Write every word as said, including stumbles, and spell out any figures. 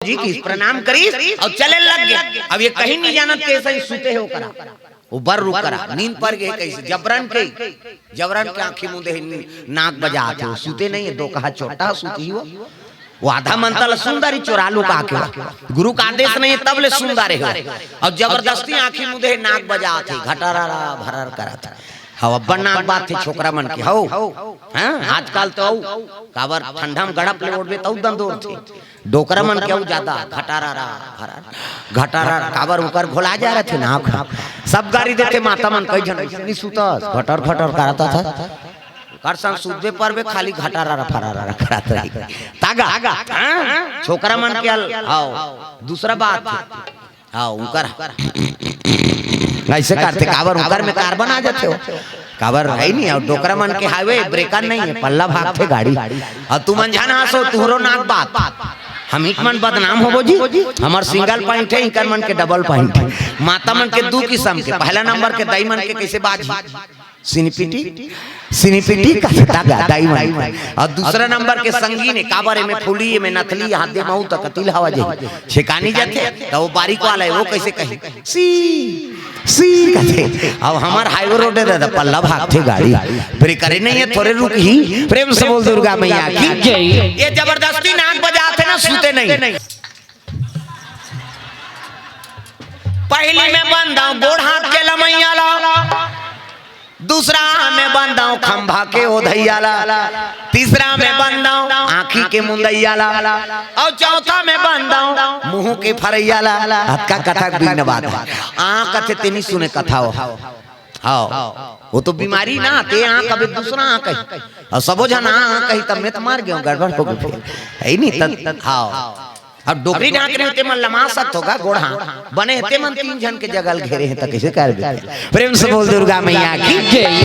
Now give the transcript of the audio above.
जी किहिस, प्रणाम करिस अउ चले लग गे। अब ये कहीं नहीं जानत के सही सुते हे ओकरा। वो बर रुक करा, नींद पर गे कइसे, जबरन के, जबरन के आँखी मुंदे हे, नाक बजात हे, वो सुते नहीं हे, दो कहा छोटा सुती हो। वो आधा मंता ल सुंदर ही चोरा लुका के, गुरु का आदेश नहीं हे, तब ले सुंदर हे। अउ जबरदस्ती आँखी मुंदे हे, नाक बजात हे, घटररा भरर करत हे। हव, अब्बड़ नाक बात हे छोकरा मन के, हव। हाँ, आजकल तो अउ, काबर ठंडा में गड़प ले ओढ़बे, तउ दंदोर थे। डोकरा मन के अउ ज्यादा, घटारा रा, घटारा, घटारा रा, काबर ओकर घोला जा रथे ना, सब गारी देथे, माता मन कई झन अइसने सुतस, घटर घटर करत था। कर संग सुतबे परबे, खाली घटारा रा, फरारा रा करत रही। तागा, हाँ? छोकरा मन के अल-, हव, दूसरा बात हे। हव, उनकर अइसे करथे, काबर उनकर में कार्बन आ जाथे हो। काबर हे नहीं, अउ डोकरा मन के हाईवे ब्रेकर नहीं हे, पल्ला भागथे गाड़ी। अउ तुमन झन हाँसो, तुहरो नाक बात। हम इक मन बदनाम होबो जी, हमर सिंगल पॉइंट हे, इकर मन के डबल पॉइंट हे। माता मन के दू किसम के, पहला नंबर के दाई मन के कइसे बाजी, सिनिपिटी, सिनिपिटी कथे तागा दाई मन। अउ दूसरा नंबर के संगीन हे, काबर एमे फूली, एमे नथली, हाथ दे महू त कतिल हवा जाही। छेकानी जाथे, त वो बारीक वाला हे, वो कइसे कही? सी, सी कथे। अब हमर हाईवे रोड हे दादा, पल्ला भागथे गाड़ी। ब्रेकरे नहीं हे, थोरे रुकही। प्रेम से बोल दुर्गा मैया की जय। ये जबरदस्ती नाक बजाथे ना, सुते नहीं। पहली में बंद हंव गोड़ हाथ के लमैया ला, दूसरा में बंद हंव खंभा के ओधैया ला, तीसरा में बंद हंव आँखी के मुंदैया ला, अउ चौथा में बंद हंव मुंह के फरैया ला। अतका कथा के बिघ्न बात हे। आँख कथे तेनी सुने कथा हो। हव, वो तो बीमारी ना, ते आँख अबे दूसरा आँख कही। अउ सबो झन आँख कही, तब मैं तो मर गेंव, गड़बड़ हो गे फेर। हे नहीं, तब, हव। अब डोकरी ढांक रहे हो, ते मन लमा सकत हो गा गोड़ हाथ। बने हे, ते मन तीन झन के जगह ल घेरे हे, त कइसे करबे? प्रेम से बोल दुर्गा मैया की जय।